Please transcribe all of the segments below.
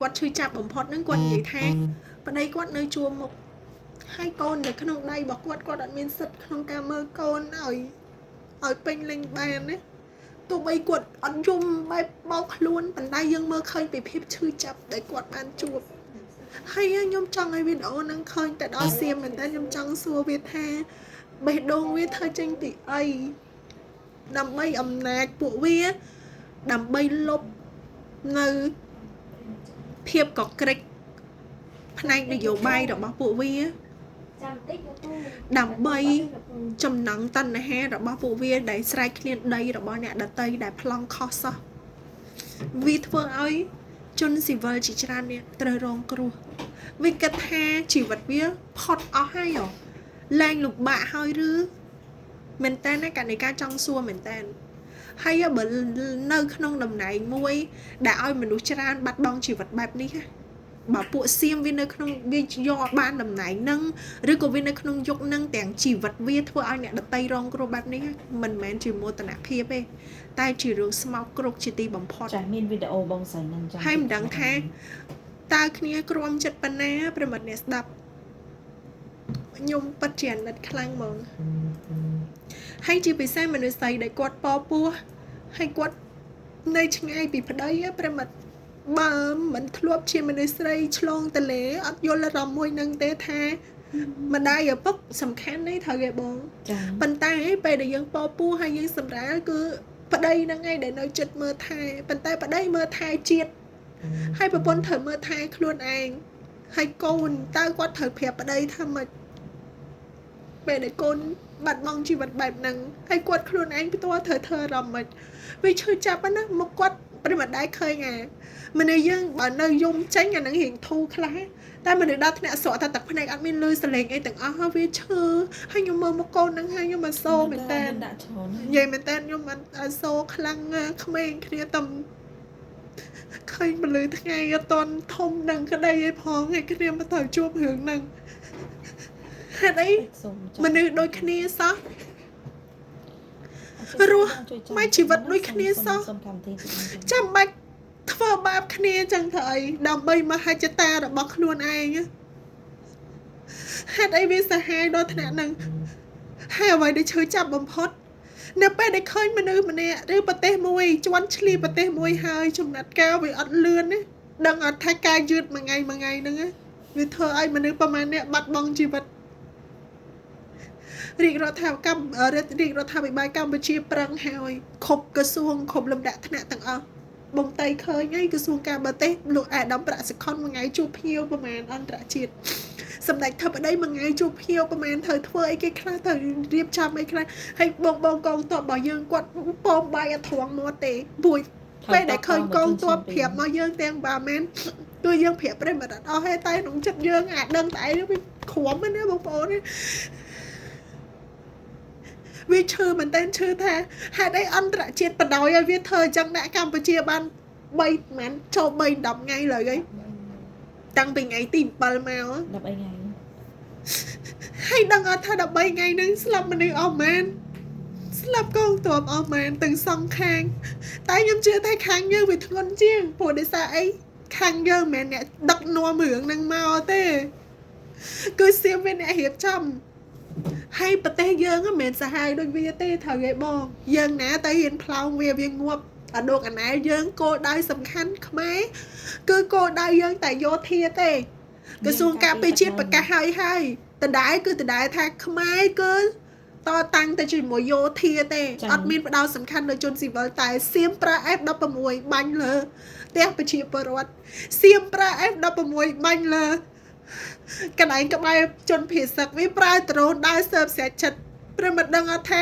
គាត់ឈឺចាប់បំផុតហ្នឹងគាត់និយាយថាប្តីគាត់នៅជួរមុខហើយកូននៅក្នុងដៃរបស់គាត់គាត់អត់មានសិទ្ធិក្នុងការមើលកូនឲ្យពេញលេញបានណាទោះបីគាត់អត់យំបែបបោកខ្លួនប៉ុន្តែយើងមើលឃើញពីភាពឈឺចាប់ដែលគាត់បានជួបហើយខ្ញុំចង់ឲ្យវីដេអូហ្នឹងឃើញតែដល់សៀមមែនតើខ្ញុំចង់សួរវាថាបេះដូងវាធ្វើចេញពីអីដើម្បីអំណាចពួកវាដើម្បីលុបនៅភាពកក្រិចផ្នែកនយោបាយរបស់ពួកវា ចាំតិចលោកពូ ដើម្បីចំណងតណ្ហារបស់ពួកវាដែលស្រែកឃ្លានដីរបស់អ្នកដតីដែលប្លង់ខុសសោះវាធ្វើឲ្យជនស៊ីវិលជាច្រើនអ្នកត្រូវរងគ្រោះវាគិតថាជីវិតវាផុតអស់ហើយហ៎លែងលំបាកហើយឬមែនតើណាកណិកាចង់សួរមែនតើហើយបើនៅក្នុងតំណែងមួយ ដែលឲ្យមនុស្សច្រើនបាត់បង់ជីវិតបែបនេះណាបើពួកសៀមវានៅក្នុងវាយកបានតំណែងនឹងឬក៏វានៅក្នុងយុគនឹងទាំងជីវិតវាធ្វើឲ្យអ្នកដតីរងគ្រោះបែបនេះមិនមែនជាមោទនភាពទេតែជារឿងស្មោកគ្រោកជាទីបំផុត ចាមានវីដេអូបងស្រីនឹងចាំ ហើយមិនដឹងថាតើគ្នាក្រំចិត្តប៉ុណ្ណាប្រិមិត្តអ្នកស្ដាប់ខ្ញុំពិតជាអាណិតខ្លាំងហ្មងហើយជាពិសេសមនុស្សស្រីដែលគាត់ពពោះហើយគាត់នៅឆ្ងាយពីប្តីប្រិមិត្តបើមិនធ្លាប់ជាមនុស្សស្រីឆ្លងតលេអត់យល់អារម្មណ៍មួយនឹងទេថាម្ដាយឪពុកសំខាន់នេះត្រូវគេបង ចា ប៉ុន្តែពេលដែលយើងពពោះហើយយើងសម្រាលគឺប្តីហ្នឹងឯងដែលនៅចិត្តមើលថែប៉ុន្តែប្តីមើលថែជាតិហើយប្រពន្ធត្រូវមើលថែខ្លួនឯងហើយកូនតើគាត់ត្រូវប្រាប់ប្តីថាម៉េចពេលដែលកូនបាត់បង់ជីវិតបែបហ្នឹងហើយគាត់ខ្លួនឯងផ្ទាល់ត្រូវធ្វើអារម្មណ៍ម៉េចវាឈឺចាប់ណាស់មុខគាត់ប្រិមត្តដែរឃើញអាមនុស្សយើងបើនៅយំចេញអាហ្នឹងរៀងធូរខ្លះតែមនុស្សដល់ថ្នាក់ស្រក់តែទឹកភ្នែកអត់មានលឺសលេងអីទាំងអស់ហើយវាឈឺហើយខ្ញុំមើលមុខកូនហ្នឹងហើយខ្ញុំមិនសូមែនតើ ដាក់ច្រើន និយាយមែនតើខ្ញុំអត់អត់សូខ្លាំងណាស់ក្មេងគ្នាតំឃើញពលឺថ្ងៃអត់តន់ធំនឹងក្តីឯផងឯគ្នាមកត្រូវជួបរឿងហ្នឹងហេតុអី សូម មនុស្សដូចគ្នាសោះ រស់មួយជីវិតដូចគ្នាសោះ សូមកម្មវិធីតិចนึง ចាំបាច់ធ្វើបាបគ្នាចឹងធ្វើអីដើម្បីមហិច្ឆតារបស់ខ្លួនឯងហេតុអីវាសាហាវដល់ថ្នាក់ហ្នឹងហើយអ្វីដែលឈឺចាប់បំផុត នៅពេលដែលឃើញមនុស្សម្នាក់ឬប្រទេសមួយជន់ឈ្លីប្រទេសមួយហើយចំណាត់ការវាអត់លឿនណាដឹងអត់ថាការយឺតមួយថ្ងៃមួយថ្ងៃហ្នឹងណាវាធ្វើឲ្យមនុស្សប្រមាណអ្នកបាត់បង់ជីវិតរាជរដ្ឋាភិបាលរាជរដ្ឋាភិបាលកម្ពុជាប្រឹងហើយគ្រប់ក្រសួងគ្រប់លំដាប់ថ្នាក់ទាំងអស់បងតៃឃើញហើយក្រសួងការបរទេសលោកអាដាមប្រាក់សុខុនមួយថ្ងៃជួបភ្ញៀវប្រមាណអន្តរជាតិសម្ដេចធិបតីមួយថ្ងៃជួបភ្ញៀវប្រមាណត្រូវធ្វើអីគេខ្លះត្រូវរៀបចំអីខ្លះហើយបងបងកងទ័ពរបស់យើងគាត់ពងបាយអត់ត្រង់មាត់ទេព្រោះពេលដែលឃើញកងទ័ពប្រាប់មកយើងទាំងបាមែនគឺយើងប្រាប់ប្រិមត្តអត់អស់ទេតែក្នុងចិត្តយើងអាចដឹងតែឯងវាក្រំណាបងប្អូនវាឈឺមែនតើឈឺថាហេតុអីអន្តរជាតិបដ ாய் ឲ្យវាធ្វើអញ្ចឹងដាក់កម្ពុជាបាន3ប្រហែលចូល3 10ថ្ងៃលើអីតាំងពីថ្ងៃទី7មក 13ថ្ងៃ ហើយដឹងអត់ថា13ថ្ងៃហ្នឹងស្លាប់មនុស្សអស់មែនស្លាប់កងទ័ពអស់មែនទាំងសងខាង តែខ្ញុំជឿថាខាងយើងវាធ្ងន់ជាងព្រោះដោយសារអីខាងយើងមិនមែនអ្នកដឹកនាំរឿងហ្នឹងមកទេគឺសៀមវាអ្នករៀបចំហើយប្រទេសយើងមិនមែនសាហាវដូចវាទេត្រូវឯបងយើងណាទៅហ៊ានផ្លោងវាវាងាប់អាដកអាណែយើងគោលដៅសំខាន់ខ្មែរគឺគោលដៅយើងតែយោធាទេក្រសួងការពារជាតិប្រកាសហើយហើយដដែលគឺដដែលថាខ្មែរគឺតតាំងទៅជាមួយយោធាទេអត់មានផ្ដោតសំខាន់លើជនស៊ីវិលតែសៀមប្រើ F16 បាញ់លើផ្ទះប្រជាពលរដ្ឋសៀមប្រើ F16 បាញ់លើកន្លែងក្បែរជនភៀសសឹកវាប្រើដ្រូនដើរសើបស្រេចចិត្តព្រមមិនដឹងអត់ថា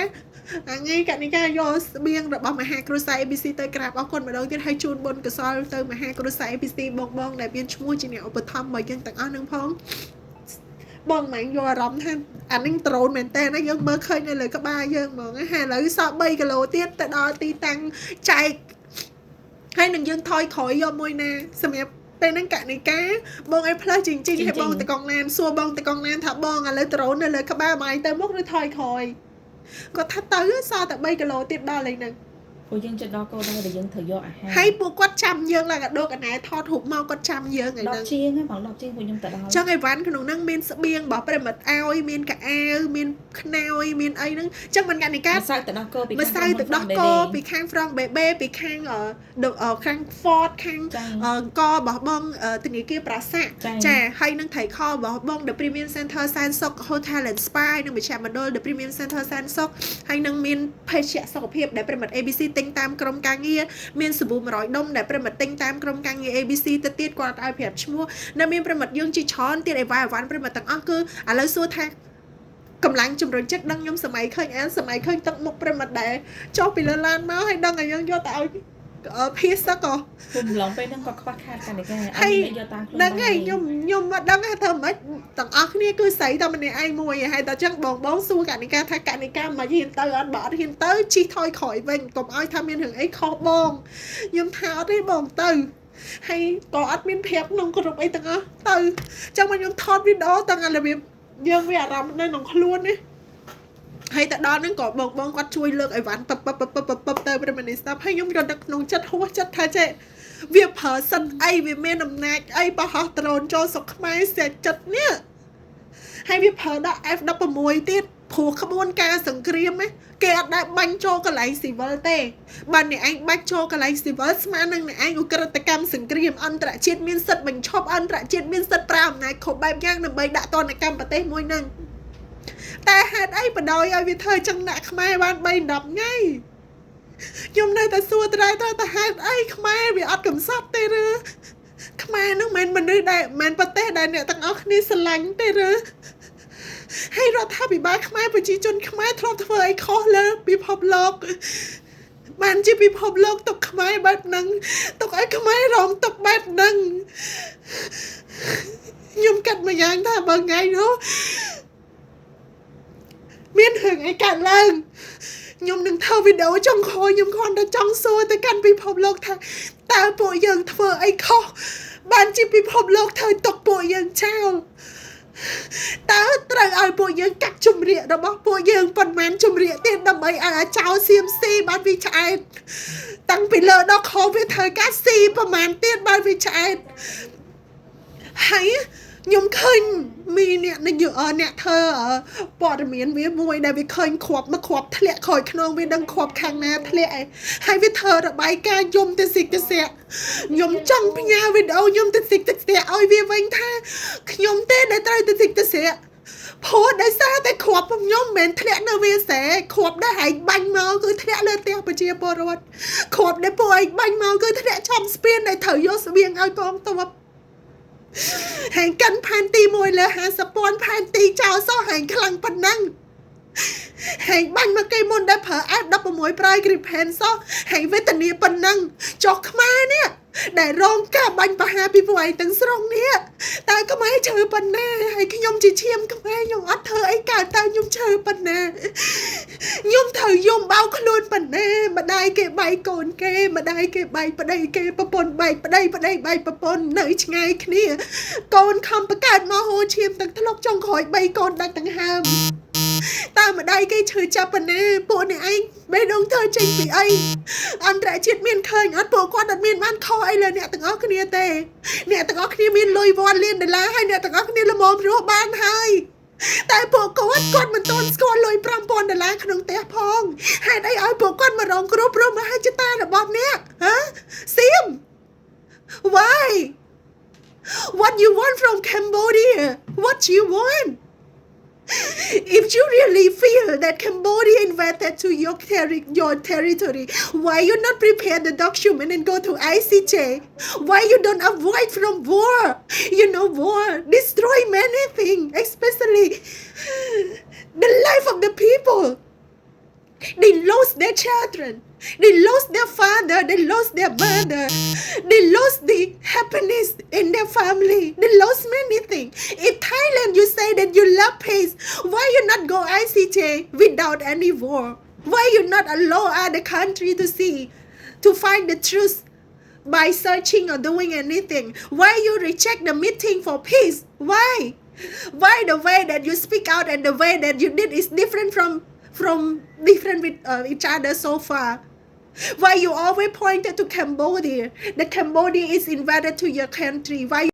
អងៃកនិកាយកស្បៀងរបស់មហាគ្រួសារ ABC ទៅក្រាបអរគុណម្ដងទៀតហើយជូនបុណ្យកុសលទៅមហាគ្រួសារ ABC បងបងដែលមានឈ្មោះជាអ្នកឧបត្ថម្ភមកយើងទាំងអស់នឹងផងបងម៉ាញ់យកអារម្មណ៍ថាអានឹងដ្រូនមែនតើណាយើងមើលឃើញនៅលើក្បាលយើងហ្មងហើយឥឡូវសល់3គីឡូទៀតទៅដល់ទីតាំងចែកហើយនឹងយើងថយក្រោយយកមួយណាសម្រាប់ពេលហ្នឹងកនិកាបងឲ្យផ្លើសជីងជីងឲ្យបងតកងឡានសួរបងតកងឡានថាបងឥឡូវដ្រូននៅលើក្បាលបងឯងទៅមុខឬថយក្រោយគាត់ថាទៅសល់តែ3គីឡូទៀតដល់ឯហ្នឹង ពួកយើងចិត្តដល់គោលដៅដែលយើងត្រូវយកអាហារ ហើយពួកគាត់ចាំយើងឡើងកដោកកណែថតរូបមកគាត់ចាំយើងឯហ្នឹង 10ជាងហ្នឹងបង10ជាងពួកខ្ញុំទៅដល់ ចឹងអីវ៉ាន់ក្នុងហ្នឹងមានស្បៀងរបស់ប្រិមិត្តឲ្យមានកៅអៅមានខ្នើយមានអីហ្នឹងចឹងមិនកនិកា ម្សៅទឹកដោះគោពី ម្សៅទឹកដោះគោពីខាង Frank Bebe ពីខាងខាង Ford ខាង ចា អង្គរបស់បងធនាគារប្រាសាទ ចា ចាហើយនឹងត្រីខរបស់បង The Premium Center សែនសុខ Hotel and Spa ហើយនឹងមជ្ឈមណ្ឌល The Premium Center សែនសុខហើយនឹងមានភេសជ្ជៈសុខភាពដែលប្រិមិត្ត ABC ទិញតាមក្រុមការងារមានសាប៊ូ100ដុំដែលប្រិមិត្តទិញតាមក្រុមការងារ ABC ទៅទៀតគាត់ឲ្យប្រាប់ឈ្មោះនៅមានប្រិមិត្តយើងជាច្រើនទៀតអីវ៉ាអីវ៉ាន់ប្រិមិត្តទាំងអស់គឺឥឡូវសួរថាកម្លាំងជំរុញចិត្តដឹងខ្ញុំសម័យឃើញអានសម័យឃើញទឹកមុខប្រិមិត្តដែរចុះពីលើឡានមកហើយដឹងឲ្យយើងយកទៅឲ្យភាសឹកក៏ ពុំឡងពេលហ្នឹងគាត់ខ្វះខាតកនិកា ហើយ អត់មានយកតាមខ្លួន ហ្នឹងហើយខ្ញុំខ្ញុំអត់ដឹងថាធ្វើម៉េចទាំងអស់គ្នាគឺស្រីតែម្នាក់ឯងមួយហើយតែចឹងបងបងសួរកនិកាថាកនិកាមកហ៊ានទៅអត់បើអត់ហ៊ានទៅជិះថយក្រោយវិញកុំឲ្យថាមានរឿងអីខុសបងខ្ញុំថាអត់ទេបងទៅហើយក៏អត់មានប្រាប់ក្នុងក្រុមអីទាំងអស់ទៅចឹងមកខ្ញុំថតវីដេអូទាំងអារបៀបយើងវាអារម្មណ៍នៅក្នុងខ្លួននេះហើយទៅដល់ហ្នឹងក៏បងបងគាត់ជួយលើកអីវ៉ាន់ពឹបពឹបពឹបពឹបពឹបទៅប្រិមនីស្ដាប់ហើយខ្ញុំរត់នៅក្នុងចិត្តហួសចិត្តថាចេះវាប្រើសិនអីវាមានអំណាចអីបរោះដ្រូនចូលស្រុកខ្មែរស្រាចិត្តនេះហើយវាប្រើដល់ F16 ទៀតព្រោះក្បួនការសង្គ្រាមណាគេអត់ដែលបាញ់ចូលកន្លែងស៊ីវិលទេបើអ្នកឯងបាច់ចូលកន្លែងស៊ីវិលស្មើនឹងអ្នកឯងឧក្រិដ្ឋកម្មសង្គ្រាមអន្តរជាតិមានសិទ្ធិបញ្ឈប់អន្តរជាតិមានសិទ្ធិប្រើអំណាចគ្រប់បែបយ៉ាងដើម្បីដាក់ទណ្ឌកម្មប្រទេសមួយហ្នឹងតែហេតុអីបដ ாய் ឲ្យវាធ្វើចឹងដាក់ខ្មែរបាន3 10ថ្ងៃខ្ញុំនៅតែសួរត្រែត្រតែហេតុអីខ្មែរវាអត់កំសត់ទេឬខ្មែរនឹងមិនមែនមនុស្សដែលមិនមែនប្រទេសដែលអ្នកទាំងអស់គ្នាស្រឡាញ់ទេឬហើយរដ្ឋាភិបាលខ្មែរប្រជាជនខ្មែរធ្លាប់ធ្វើអីខុសលើពិភពលោកបានជាពិភពលោកទុកខ្មែរបែបហ្នឹងទុកឲ្យខ្មែររងទុកបែបហ្នឹងខ្ញុំកាត់មួយយ៉ាងថាបើថ្ងៃនោះមានរឿងអីកើតឡើងខ្ញុំនឹងធ្វើវីដេអូចុងក្រោយខ្ញុំគ្រាន់តែចង់សួរទៅកាន់ពិភពលោកថាតើពួកយើងធ្វើអីខុសបានជាពិភពលោកធ្វើទុកពួកយើងចោលតើត្រូវឲ្យពួកយើងកាត់ជំរាករបស់ពួកយើងប៉ុន្មានជំរាកទៀតដើម្បីឲ្យអាចោលសៀមស៊ីបានវាឆ្អែតតាំងពីលើដល់ក្រោមវាត្រូវការស៊ីប្រហែលទៀតបានវាឆ្អែតហើយខ្ញុំឃើញមានអ្នកនយោអ្នកធ្វើព័ត៌មានវាមួយដែលវាឃើញគ្រាប់មកគ្រាប់ធ្លាក់ក្រោយខ្នងវាដឹងគ្រាប់ខាងណាធ្លាក់ឯងហើយវាធ្វើរបាយការណ៍យំទៅសិកទៅស្រាក់ខ្ញុំចង់ផ្ញើវីដេអូខ្ញុំទៅសិកទៅស្រាក់ឲ្យវាវិញថាខ្ញុំទេដែលត្រូវទៅសិកទៅស្រាក់ព្រោះដោយសារតែគ្រាប់ខ្ញុំមិនមែនធ្លាក់នៅវាស្រែគ្រាប់ដែលហែងបាញ់មកគឺធ្លាក់លើផ្ទះប្រជាពលរដ្ឋគ្រាប់ដែលពួកឯងបាញ់មកគឺធ្លាក់ចំស្ពានដែលត្រូវយកស្បៀងឲ្យកងទ័ពហែងកាន់ផែនទី1លើ50,000ផែនទីចោលសោះហែងខ្លាំងប៉ុណ្ណឹងហែងបាញ់មកគេមុនដែលប្រើ F16 ប្រើ Gripen សោះហែងវេទនាប៉ុណ្ណឹងចុះខ្មែរនេះដែលរងការបាញ់ប្រហារពីពួកឯងទាំងស្រុងនេះតើខ្មែរឈឺប៉ុណ្ណាហើយខ្ញុំជាឈាមខ្មែរខ្ញុំអត់ធ្វើអីកើតតើខ្ញុំឈឺប៉ុណ្ណាខ្ញុំត្រូវយំបោកខ្លួនប៉ុណ្ណាម្ដាយគេបែកកូនគេម្ដាយគេបែកប្តីគេប្រពន្ធបែកប្តីប្តីបែកប្រពន្ធនៅឆ្ងាយគ្នាកូនខំបង្កើតមកហូរឈាមទាំងធ្លុកចុងក្រោយ3កូនដាច់ទាំងហើមតើម្ដាយគេឈឺចាប់ប៉ុណ្ណាពួកអ្នកឯងបេះដូងធ្វើចេញពីអីអន្តរជាតិមានឃើញអត់ពួកគាត់អត់មានបានខុសអីលើអ្នកទាំងអស់គ្នាទេអ្នកទាំងអស់គ្នាមានលុយវ៉ាន់លានដុល្លារហើយអ្នកទាំងអស់គ្នាល្មមរស់បានហើយតែពួកគាត់គាត់មិនទាន់ស្គាល់លុយ5000ដុល្លារក្នុងផ្ទះផងហេតុអីឲ្យពួកគាត់មករងគ្រោះព្រោះមហិច្ឆតារបស់អ្នកហ៎សៀម Why? What you want from Cambodia? What you want? If you really feel that Cambodia invaded to your territory, why you not prepare the document and go to ICJ? Why you don't avoid from war? You know, war destroy many things, especially the life of the people. They lost their children. They lost their father. They lost their mother. They lost the happiness in their family. They lost many things. If Thailand, you say that you love peace, why you not go ICJ without any war? Why you not allow other country to see, to find the truth by searching or doing anything? Why you reject the meeting for peace? Why? Why the way that you speak out and the way that you did is different from different with each other so far? Why you always pointed to Cambodia? The Cambodia is invaded to your country. Why